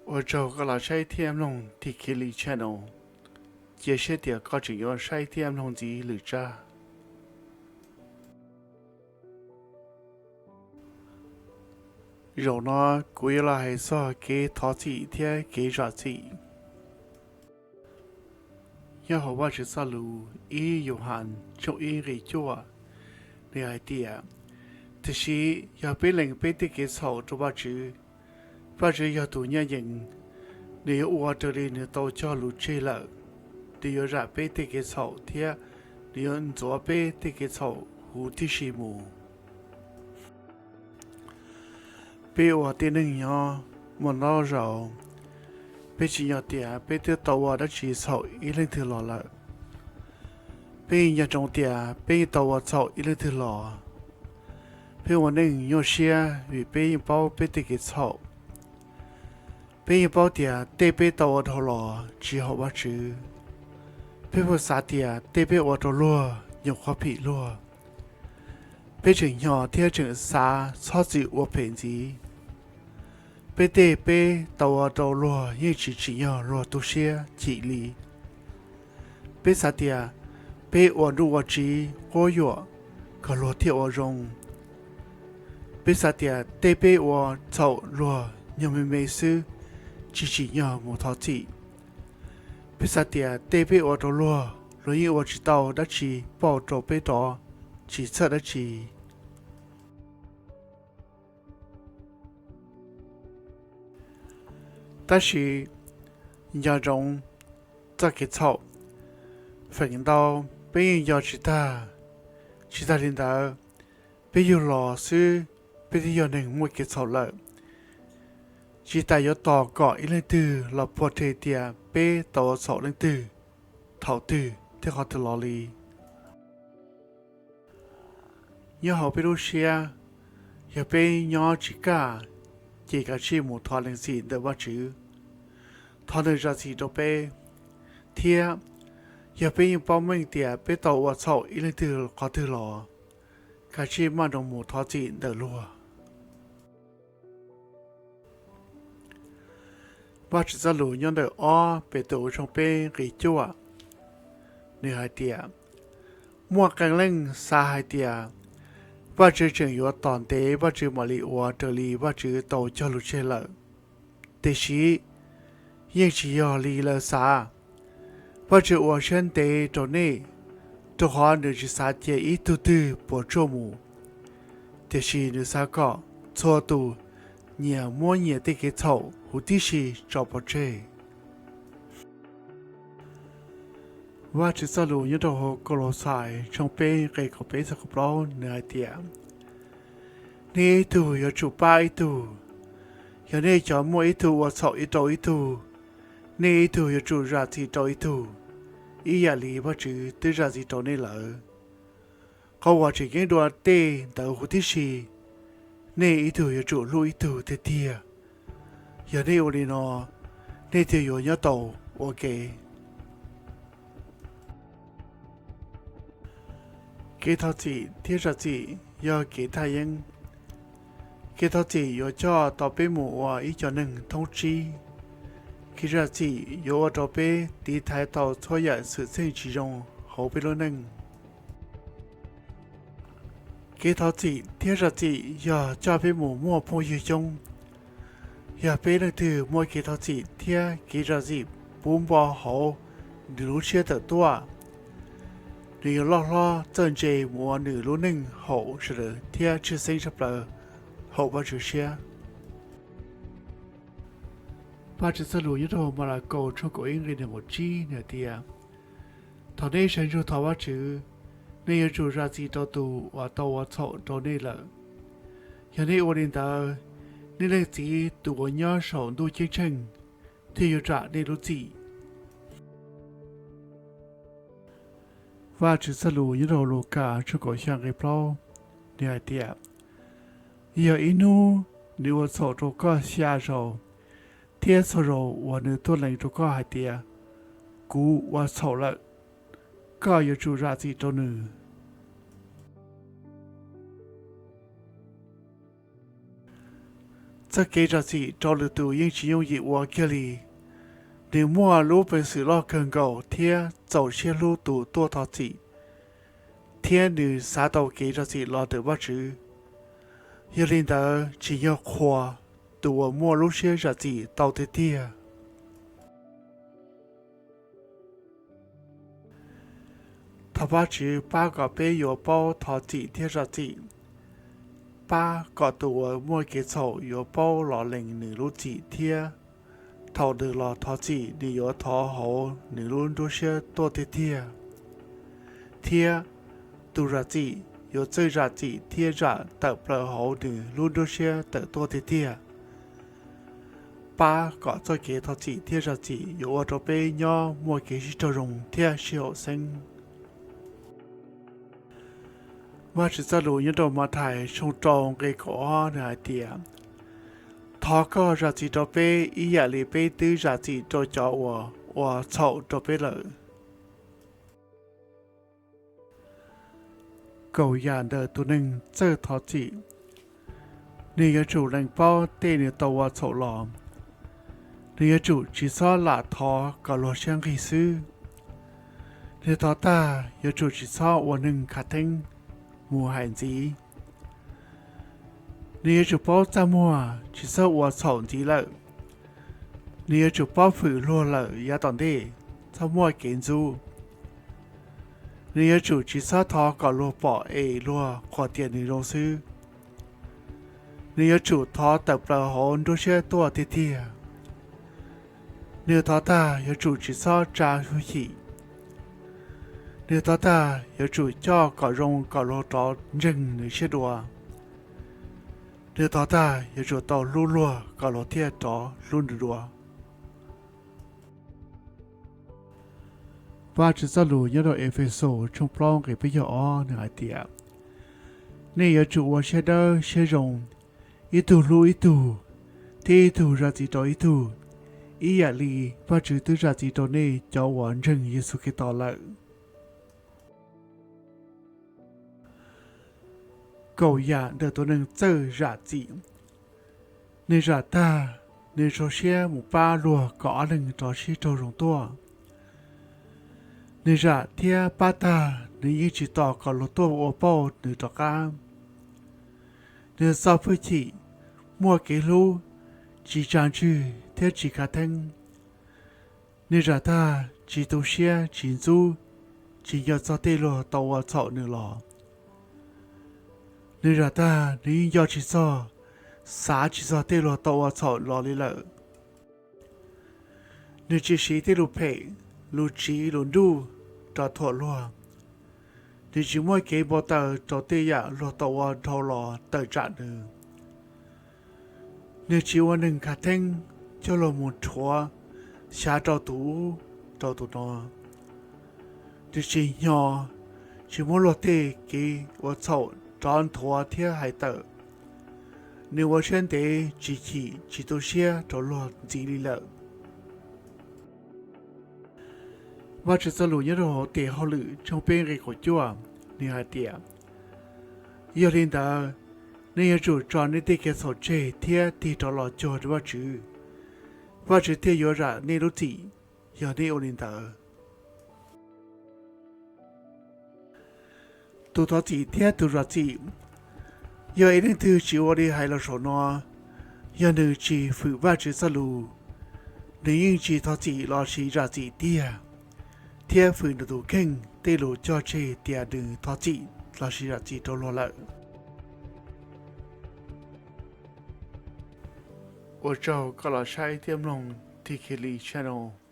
Ua tsaug koj los saib thiab mloog Tikili channel. Cia siab tias koj tseem yuav saib thiab mloog ntxiv lwm tsab. Zaum no kuv yuav los hais txog kev thov txim thiab kev zam txim. Nyob hauv Vajtswv txoj lus ib Yauhas tshooj ib nqe cuaj, nws hais tias, tiam sis yog peb lees peb tej kev txhaum rau Vajtswv, Vajtswv yog tus ncaj ncees, nws yuav ua raws li nws tau cog lus tseg lawm. Nws yuav zam peb tej kev txhaum thiab nws yuav ntxuav peb tej kev txhaum huv tib si mus. Peb ua tib neeg nyob muaj ntau zaus, peb tsim nyog tias peb twb tau ua dab tsi txhaum ib leej twg los lawm. Peb yeej nco ntsoov tias peb yeej tau ua txhaum ib leej twg los. Peb ua neej nyuaj siab vim peb yeej paub peb tej kev txhaum. Peb yeej paub tias tej peb tau ua dhau los tsis haum Vajtswv. Peb puas xav tias tej peb ua rau luag nyuam qhuav phim luag. Peb tseem hnyos thiab tseem xav txhob txwm ua phem ntxiv. Peb tej peb tau ua rau luag yeej tsis tsim nyog luag tu siab chim li. Peb xav tias peb ua nruj ua tsiv quab yuam kom luag thiaj ua zoo. Peb xav tias tej peb ua txhaum luag nyuag me me xwb, tsis tsim nyog mus thov txim. Peb xav tias tej peb ua rau luag, luag yeej ua tsis tau dab tsi pauj rau peb rov, tsis txhawj dab tsi. Tab sis nco ntsoov txoj kev txhaum, feem ntau peb yeej nco tsis tag. Tsis tag li ntawd, peb yug los xwb peb twb yog neeg muaj kev txhaum lawm. Tsis tas yuav tos kom ib leej twg los puag rhe tias peb tau ua txhaum leej twg, thaum twg thiab qhov twg los li. Nyob hauv peb lub siab, yog peb nyob tsis kaj, ces kav tsij mus thov lees txim ntawm Vajtswv, thov nws zam txim rau peb. Thiab yog peb yeej paub meej tias peb tau ua txhaum ib leej twg qhov twg los, kav tsij maj nroos mus thov txim ntawm luag. Vajtswv txoj lus nyob ntawm ob Petus tshooj peb nqe cuaj, nws hais tias, muaj qee leej xav hais tias Vajtswv tseem yuav tos ntev Vajtswv mam li ua raws li Vajtswv tau cog lus tseg lawm. Tiam sis yeej tsis yog li lawv xav. Vajtswv ua siab ntev rau nej, rau qhov nws tsis xav cia ib tug twg puas tsuaj mus, tiam sis nws xav kom txhua tus nyias muab nyias tej kev txhaum huv tib si tso pov tseg. Vajtswv txoj lus nyob rau hauv Kaulauxais tshooj peb nqe kaum peb txog kaum plaub nws hais tias, nej ib tug yuav tsum pab ib tug. Yog nej cov muaj ib tug ua txhaum ib rau ib tug, nej ib tug yuav tsum zam txim rau ib tug, ib yam li Vajtswv twb zam txim rau nej lawm. Qhov uas tseem ceeb dua tej ntawd huv tib si, nej ib tug yuav tsum hlub ib tug tiag tiag. Yog nej ua li no, nej thiaj yuav nyob taus ua ke. Kev thov txim thiab zam txim yog kev thaj yeeb. Kev thov txim yuav coj tau peb mus ua ib co neeg thoob tsib. Kev zam txim yuav ua rau peb tiv thaiv tau txhua yam xwm txheej tsis zoo hauv peb lub neej. Kev thov txim thiab zam txim yog coj peb mus muaj phooj ywg coob. Yog peb leej twg muaj kev thov txim thiab kev zam txim puv npo hauv nws lub siab tawm tuaj, nws yuav loj hlob txawj ntse mus ua nws lub neej haum sawv daws thiab tshwj xeeb tshaj plaws haum Vajtswv siab. Vajtswv txoj lus nyob rau Malakaus tshooj kaum ib nqe nees nkaum tsib nws hais tias, thaum nej sawv ntsug thov Vajtswv, nej yuav tsum zam txim rau tus uas tau ua txhaum rau nej lawm. Yog nej ua li ntawd, nej Leej Txiv tus uas nyob saum ntuj ceeb tsheej thiaj yuav zam nej lub txim. Vajtswv txoj lus nyob rau Lukas tshooj kaum xya nqe plaub, nws hais tias, yog ib hnub nws ua txhaum rau koj xya zaus, thiab txhua zaus uas nws tuaj lees rau koj hais tias, kuv ua txhaum lawm, koj yuav tsum zam txim rau nws. Txoj kev zam txim rau lwm tus yeej tsis yooj yim ua kiag li. Nws muaj lub peev xwm loj kawg nkaus thiab txaus siab hlub tus tuaj thov txim, thiab nws xav tau kev zam txim los ntawm Vajtswv. Yog li ntawd, tsim nyog qhuas tus uas muaj lub siab zam txim tau tiag tiag. Thov Vajtswv pab kom peb yuav paub thov txim thiab zam txim, pab kom tus uas muaj kev txhaum yuav paub los lees nws lub txim thiab thaum nws los thov txim nws yuav thov hauv nws lub nruab siab tuaj tiag tiag, thiab tus zam txim yuav txawj zam txim thiab zam tawm plaws hauv nws lub nruab siab tawm tuaj tiag tiag. Pab kom txoj kev thov txim thiab zam txim yuav ua rau peb nyob muaj kev sib raug zoo thiab sib haum xeeb. Vajtswv txoj lus nyob rau Mathais tshooj rau nqe kaum ob nws hais tias, thov koj zam txim rau peb ib yam li peb twb zam txim rau cov uas ua txhaum rau peb lawm. Kaum yam ntawm tus neeg txawj thov txim. Nws yuav tsum lees paub tej nws tau ua txhaum los. Nws yuav tsum tsis txhob lam thov kom luag siab nqig xwb. Nws thov tag yuav tsum tsis txhob ua neeg khav theeb mus hais ntxiv. Nws yuav tsum paub txaj muag tsis txhob ua txhaum ntxiv lawm. Nws yuav tsum paub hwm luag lawm yav tom ntej, txhob muaj kev ntxub. Nws yuav tsum tsis txhob thov kom luag pom es luag qhuas tias nws zoo xwb. Nws yuav tsum thov tawm plaws hauv nruab siab tuaj tiag tiag. Nws thov tag yuav tsum tsis txhob tsa hwj chim. Nws thov tag yuav tsum coj kom zoo kom luag rov ntseeg nws siab dua. Nws thov tag yuav tsum tau hlub luag kom luag thiaj rov hlub nws dua. Vajtswv txoj lus nyob rau Efexus tshooj plaub nqe peb caug ob nws hais tias, nej yuav tsum ua siab dawb siab zoo, ib tug hlub ib tug, thiab ib tug zam txim rau ib tug, ib yam li Vajtswv twb zam txim rau nej cov uas ntseeg Yexus Khetos lawm. Kaum yam ntawm tus neeg txawj zam txim. Nws zam tag, nws rau siab mus pab luag kom ob leeg rov sib raug zoo tuaj. Nws zam thiab pab tag, nws yeej tsis tos kom luag tuaj ua pauj nws rov qab. Nws txo hwj chim, muaj kev hlub, tsis tsa ntswg thiab tsis khav theeb. Nws zam tag tsis tu siab tsis ntxub, tsis nco txog tej luag tau ua txhaum nws los. Nws zam tag nws yeej nco tsis txog, xav tsis txog tej luag tau ua txhaum los li lawm. Nws tsis siv tej lus phem, lus tsiv lus nruj rau thuam luag. Nws tsis muaj kev npau taws rau tej yam luag tau ua dhau los tawm tsam nws. Nws tsis ua neeg khav theeb, coj luag mus rhuav, xyav rau tus ub rau tus no. Nws tsis hnyo, tsis muab luag tej kev ua txhaum rov nthuav thiab hais tawm. Nws ua siab ntev tsis chim tsis tu siab rau luag ntxiv li lawm. Vajtswv txoj lus nyob rau hauv Tes Hauj Lwm tshooj peb nqe kaum cuaj, nws hais tias, yog li ntawd, nej yuav tsum tso nej tej kev txhaum tseg thiab tig rov los cuag rau Vajtswv. Vajtswv thiaj yuav zam nej lub txim, yog nej ua li ntawd. Tus thov txim thiab tus zam txim. Yog ib leej twg tsis ua li hais los saum no, yog nws tsis hwm Vajtswv txoj lus, nws yeej tsis thov txim lossis zam txim tiag, thiab hwm nws tus kheej tej lus cog tseg tias nws thov txim lossis zam txim rau luag lawm. Ua tsaug koj los saib thiab mloog Tikili channel.